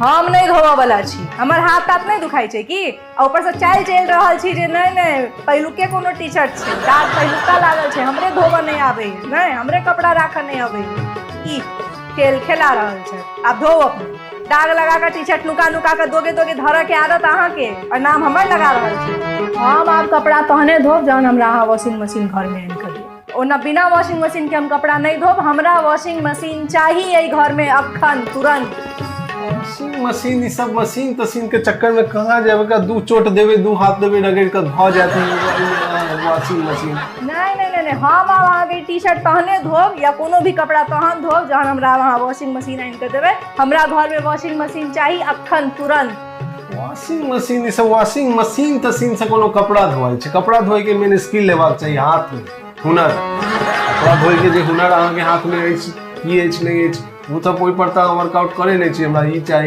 हम नहि धोबऽ वाला छी। हमर हाथ ताथ नहि दुखाइ छै की? आ ऊपर से चालि चलि रहल छी जे नहि नहि पहिलुके कोनो टी शर्ट छै, दाग पहिलुका लागल छै, हमरे धोबऽ नहि आबै, नहि हमरे कपड़ा राखऽ नहि अबै। ई खेल खेला रहल छै। आब धो अपने दाग लगा कऽ टी शर्ट, नुका नुका कऽ दोगे दोगे धरऽ के आदत अहाँके और नाम हमर लगा रहल छी। हम आब कपड़ा तहने धोब जहन हमरा अहाँ वॉशिंग मशीन घरमे आनि कऽ दिअ। ओना बिना वॉशिंग मशीन के हम कपड़ा नहि धोब। हमरा वॉशिंग मशीन चाही एहि घर में अखन तुरंत। वॉशिंग मशीन, ई सब मशीन तशीन के चक्कर में कहाँ जायब? एकरा दू चोट देबै, दू हाथ देबै, रगड़ि कऽ भऽ जायत वॉशिंग मशीन। नहि नहि नहि नहि, हम आब अहाँके टी शर्ट तहने धोब या कोनो भी कपड़ा तहन धोब जहन हमरा अहाँ वॉशिंग मशीन आनि कऽ देबै। हमरा घर में वॉशिंग मशीन चाही अखन तुरंत। वॉशिंग मशीन, ई सब वॉशिंग मशीन तशीन से कोनो कपड़ा धोआइ छै? कपड़ा धोए के मेन स्किल हेबाक चाही, हाथ में हुनर। कपड़ा धोए के जे हुनर अहाँके हाथ में अछि की अछि, नहि अछि, ओ सब ओहि पर तऽ वर्कआउट करै नहि छी। हमरा ई चाही।